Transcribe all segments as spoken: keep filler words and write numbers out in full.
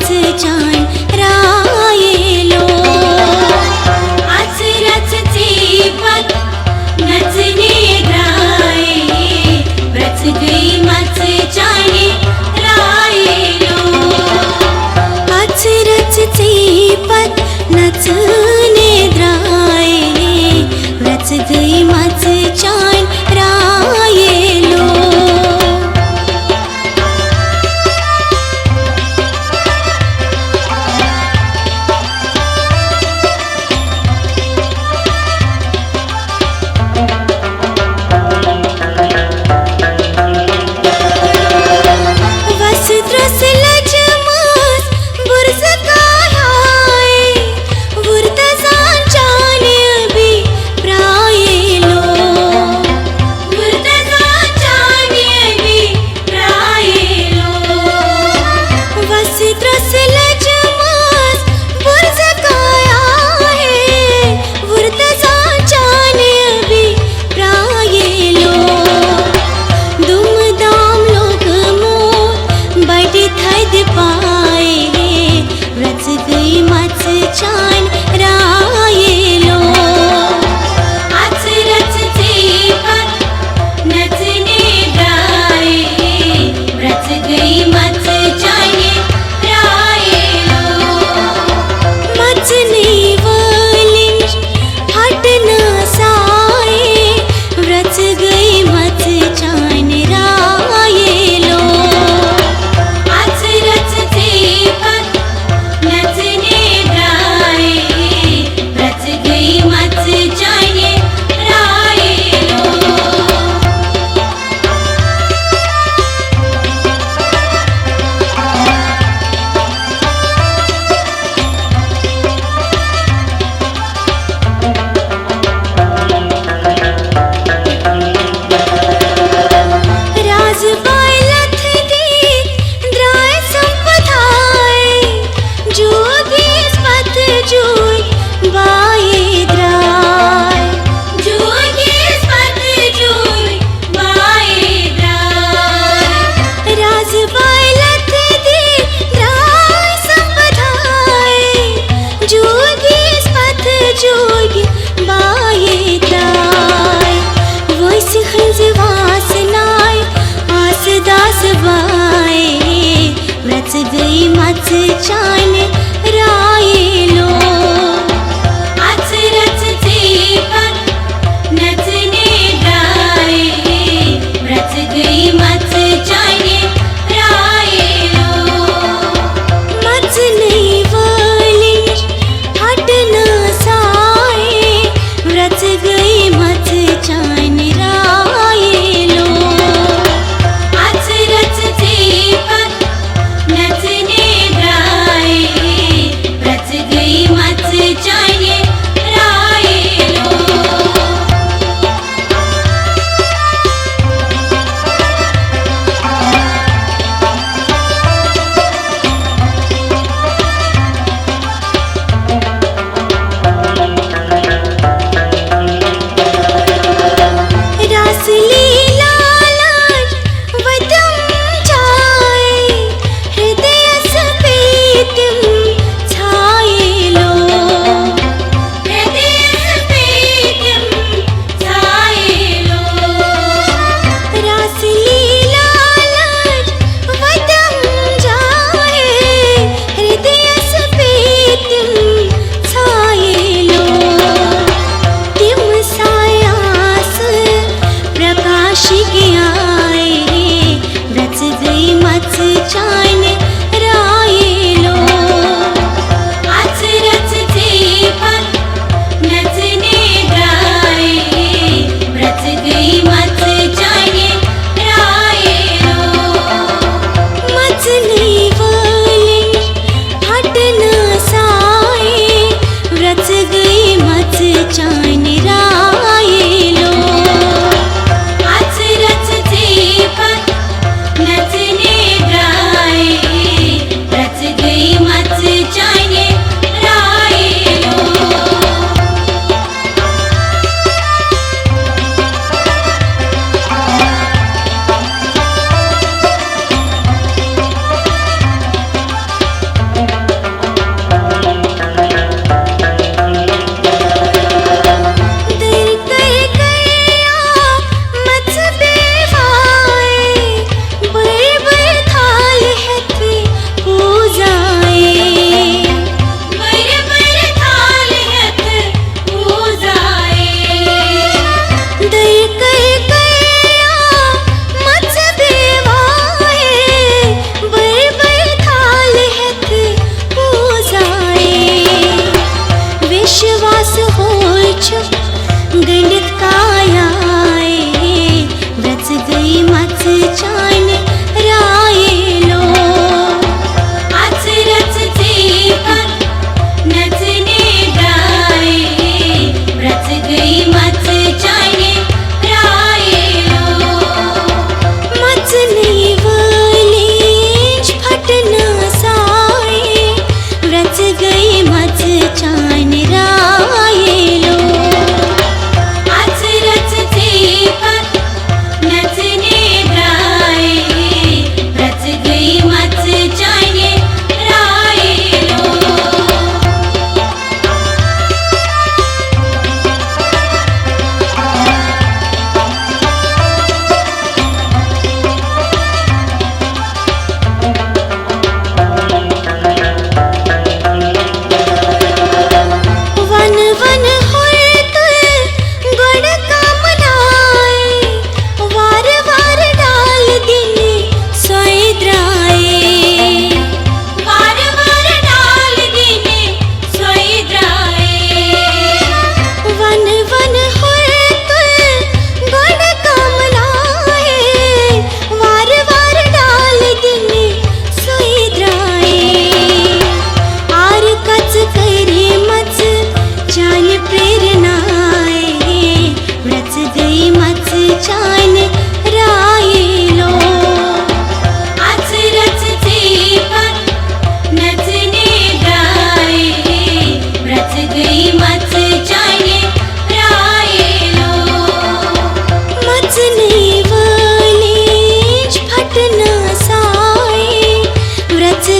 ژٕ چانہِ رایے لو۔ اژھ رژھ ژے پتہٕ نژنہِ درایے، رژھ گٔے مژھ چانہِ رایے لو۔ اژھ رژھ ژے پتہٕ نژنہِ درایے، رژھ گٔے مژھ چانہِ رایے لو۔ وس درس لج ماس برز کایائے، وردزان چانہِ ابھی پرائے لو۔ وردزان چانہِ ابھی پرائے لو۔ وس درس لج ماس برز کایائے، وردزان چانہِ ابھی پرائے لو۔ دم دام لوگ مو بڑ تھد پائے، رژھ گٔے مژھ چانہِ رایے لو۔ اژھ رژھ ژے پتہٕ نژنہِ درایے، رژھ گٔے مژھ چانہِ رایے لو۔ مژنہِ وٲلِنۍ پھٹنہٕ سایے، رژھ گٔے مژھ چانہِ رایے لو۔ اژھ رژھ ژے پتہٕ نژنہِ درایے، رژھ گٔے مژھ چانہِ رایے لو۔ راز بایہِ لتھ دِتھ درٛاے سمپتھایہِ، جوگیس پتھ جوگی بایہِ درٛاے۔ جوگیس پتھ جوگی بایہِ درٛاے۔ راز بایہِ لتھ دِتھ درٛاے سمپتھایہِ، جوگیس پتھ جوگی بایہِ درٛاے۔ وٲنٛسہِ ہٕنٛزِ واسنایہِ آسہٕ داسہٕ بایہِ، رژھ گٔے مژھ چانہِ رایہِ لو۔ اژھ رژھ ژے پتہٕ نژنہِ درٛایہِ، رژھ گٔے مژھ چانہِ رایہِ لو۔ مژنہِ وٲلِنۍ پھٹنہٕ سایہِ، رژھ گٔے مژھ چانہِ رایہِ لو۔ اژھ رژھ ژے پتہٕ نژنہِ درٛایہِ،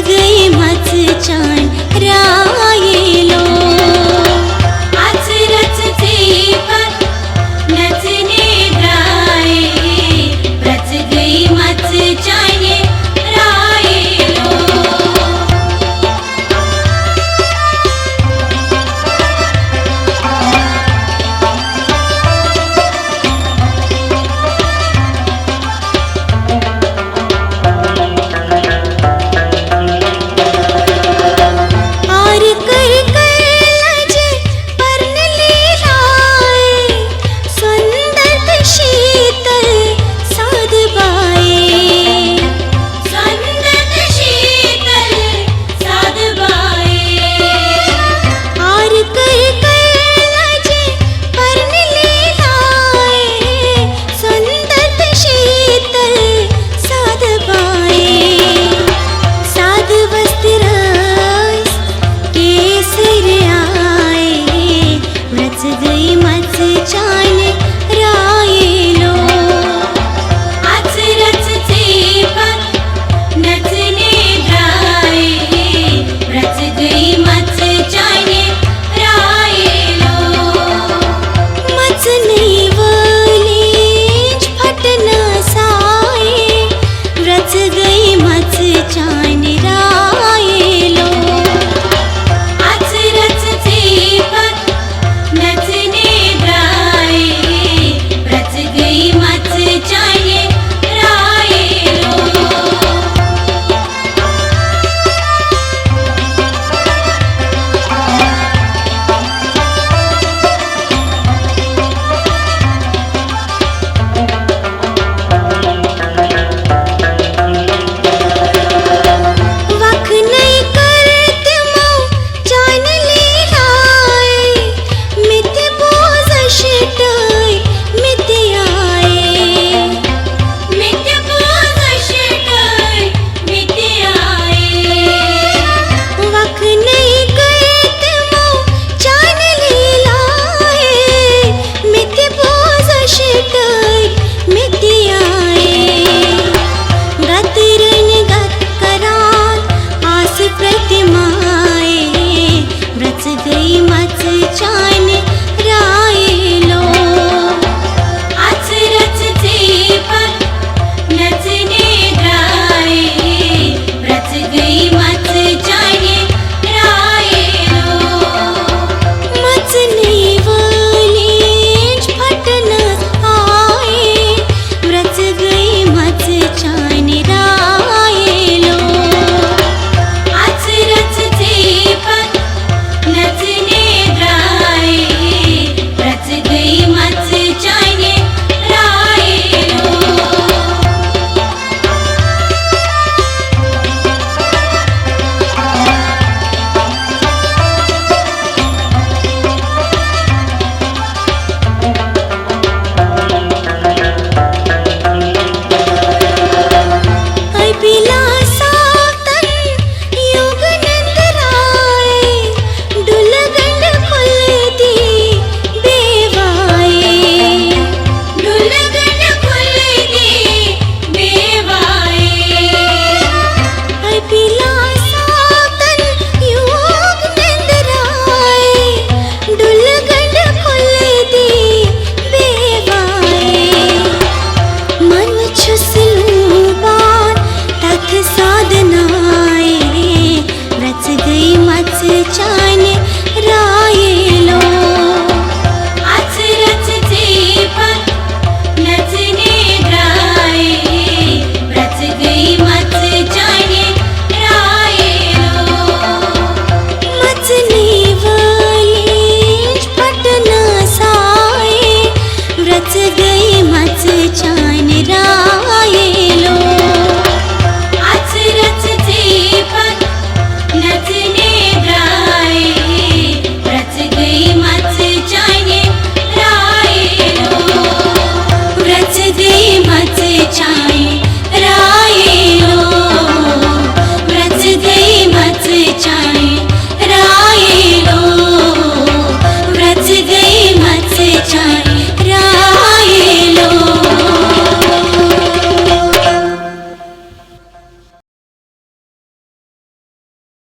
گٔے مژٕ چانہِ۔